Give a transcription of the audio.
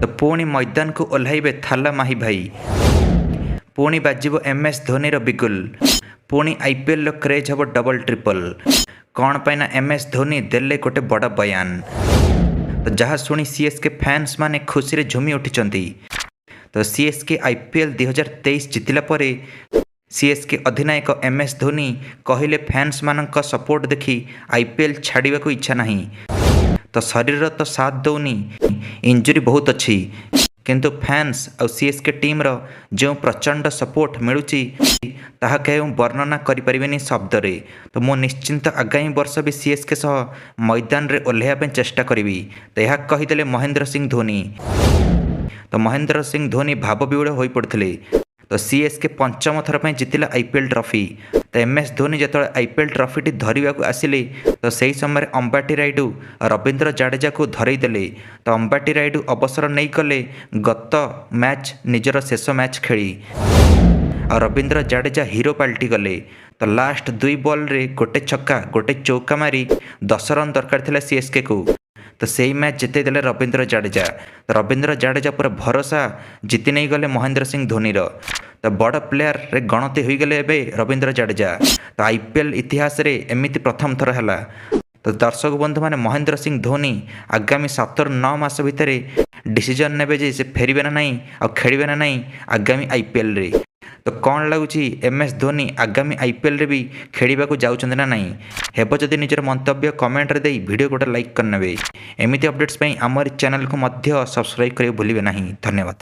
ତ ପୁଣି ମଇଦାନକୁ ଓହ୍ଲାଇବେ ଥାଲା ମାହି ଭାଇ। ପୁଣି ବାଜିବ ଏମ୍ ଏସ୍ ଧୋନିର ବିଗୁଲ। ପୁଣି ଆଇପିଏଲ୍ର କ୍ରେଜ୍ ହେବ ଡବଲ୍ ଟ୍ରିପଲ୍। କ'ଣ ପାଇଁ ନା ଏମ୍ ଏସ୍ ଧୋନି ଦେଲେ ଗୋଟେ ବଡ଼ ବୟାନ, ତ ଯାହା ଶୁଣି ସିଏସ୍କେ ଫ୍ୟାନ୍ସ ମାନେ ଖୁସିରେ ଝୁମି ଉଠିଛନ୍ତି। ତ ସିଏସ୍କେ ଆଇପିଏଲ୍ 2023 ଜିତିଲା ପରେ ସିଏସ୍କେ ଅଧିନାୟକ ଏମ୍ ଏସ୍ ଧୋନି କହିଲେ, ଫ୍ୟାନ୍ସମାନଙ୍କ ସପୋର୍ଟ ଦେଖି ଆଇପିଏଲ୍ ଛାଡ଼ିବାକୁ ଇଚ୍ଛା ନାହିଁ। ତ ଶରୀର ତ ସାଥ ଦେଉନି, ଇଞ୍ଜୁରି ବହୁତ ଅଛି, କିନ୍ତୁ ଫ୍ୟାନ୍ସ ଆଉ ସିଏସ୍କେ ଟିମ୍ର ଯେଉଁ ପ୍ରଚଣ୍ଡ ସପୋର୍ଟ ମିଳୁଛି, ତାହା କେଉଁ ବର୍ଣ୍ଣନା କରିପାରିବେନି ଶବ୍ଦରେ। ତ ମୁଁ ନିଶ୍ଚିନ୍ତ ଆଗାମୀ ବର୍ଷ ବି ସିଏସ୍କେ ସହ ମଇଦାନରେ ଓହ୍ଲାଇବା ପାଇଁ ଚେଷ୍ଟା କରିବି। ତ ଏହା କହିଦେଲେ ମହେନ୍ଦ୍ର ସିଂ ଧୋନି। ତ ମହେନ୍ଦ୍ର ସିଂ ଧୋନି ଭାବବିହ୍ୱଳ ହୋଇପଡ଼ିଥିଲେ। ତ ସିଏସ୍କେ ପଞ୍ଚମ ଥର ପାଇଁ ଜିତିଲା ଆଇପିଏଲ୍ ଟ୍ରଫି। ତ ଏମ୍ ଏସ୍ ଧୋନି ଯେତେବେଳେ ଆଇପିଏଲ୍ ଟ୍ରଫିଟି ଧରିବାକୁ ଆସିଲେ, ତ ସେହି ସମୟରେ ଅମ୍ବାଟି ରାଇଡୁ ରବୀନ୍ଦ୍ର ଜାଡେଜାକୁ ଧରେଇ ଦେଲେ। ତ ଅମ୍ବାଟି ରାଇଡୁ ଅବସର ନେଇଗଲେ ଗତ ମ୍ୟାଚ୍ ନିଜର ଶେଷ ମ୍ୟାଚ୍ ଖେଳି ଆଉ ରବୀନ୍ଦ୍ର ଜାଡେଜା ହିରୋ ପାଲଟିଗଲେ। ତ ଲାଷ୍ଟ ଦୁଇ ବଲ୍ରେ ଗୋଟେ ଛକା, ଗୋଟେ ଚୌକା ମାରି 10 ରନ୍ ଦରକାର ଥିଲା ସିଏସ୍କେକୁ, ତ ସେଇ ମ୍ୟାଚ୍ ଜିତେଇ ଦେଲେ ରବୀନ୍ଦ୍ର ଜାଡେଜା। ତ ରବୀନ୍ଦ୍ର ଜାଡେଜା ପୁରା ଭରସା ଜିତି ନେଇଗଲେ ମହେନ୍ଦ୍ର ସିଂ ଧୋନିର। ତ ବଡ଼ ପ୍ଲେୟାରରେ ଗଣତି ହୋଇଗଲେ ଏବେ ରବୀନ୍ଦ୍ର ଜାଡେଜା। ତ ଆଇପିଏଲ୍ ଇତିହାସରେ ଏମିତି ପ୍ରଥମ ଥର ହେଲା। ତ ଦର୍ଶକ ବନ୍ଧୁମାନେ, ମହେନ୍ଦ୍ର ସିଂ ଧୋନି ଆଗାମୀ 7ରୁ 9 ମାସ ଭିତରେ ଡିସିଜନ୍ ନେବେ ଯେ ସେ ଫେରିବେ ନା ନାହିଁ ଆଉ ଖେଳିବେ ନା ନାହିଁ ଆଗାମୀ ଆଇପିଏଲ୍ରେ। ତ କ'ଣ ଲାଗୁଛି, ଏମ୍ ଏସ୍ ଧୋନି ଆଗାମୀ ଆଇପିଏଲ୍ରେ ବି ଖେଳିବାକୁ ଯାଉଛନ୍ତି ନା ନାହିଁ? ହେବ ଯଦି ନିଜର ମନ୍ତବ୍ୟ କମେଣ୍ଟରେ ଦେଇ ଭିଡ଼ିଓ ଗୋଟେ ଲାଇକ୍ କରିନେବେ। ଏମିତି ଅପଡ଼େଟ୍ସ ପାଇଁ ଆମରି ଚ୍ୟାନେଲକୁ ମଧ୍ୟ ସବସ୍କ୍ରାଇବ୍ କରିବାକୁ ଭୁଲିବେ ନାହିଁ। ଧନ୍ୟବାଦ।